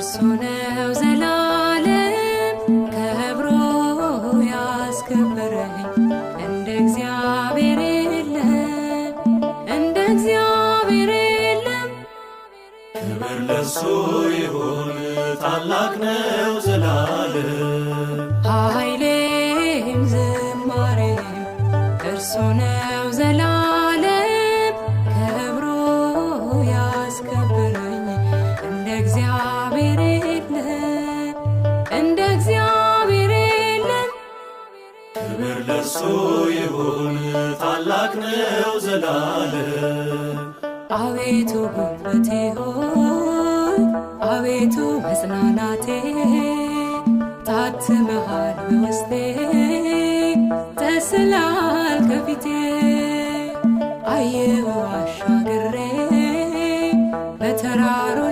እርሱ ነው ዘላለም ከብሮ ያስከበረኝ። እንደ እግዚአብሔር የለም፣ እንደ እግዚአብሔር የለም። ክብር ለእርሱ ይሁን፣ ታላቅ ነው ዘላለም። ኃይሌም ዝማሬም እርሱ ነው ዘላለም ከብሮ ያስከበረኝ። እንደ እግዚአብሔር የለም፣ እንደ እግዚአብሔር የለም። ክብር ለእርሱ ይሁን፣ ታላቅ ነው ዘላለም። አቤቱ ጉልበቴ ሆይ፣ አቤቱ መጽናናቴ፣ ታትመሃል በውስጤ፣ ተስለሃል ከፊቴ። አየሁ አሻግሬ በተራሮች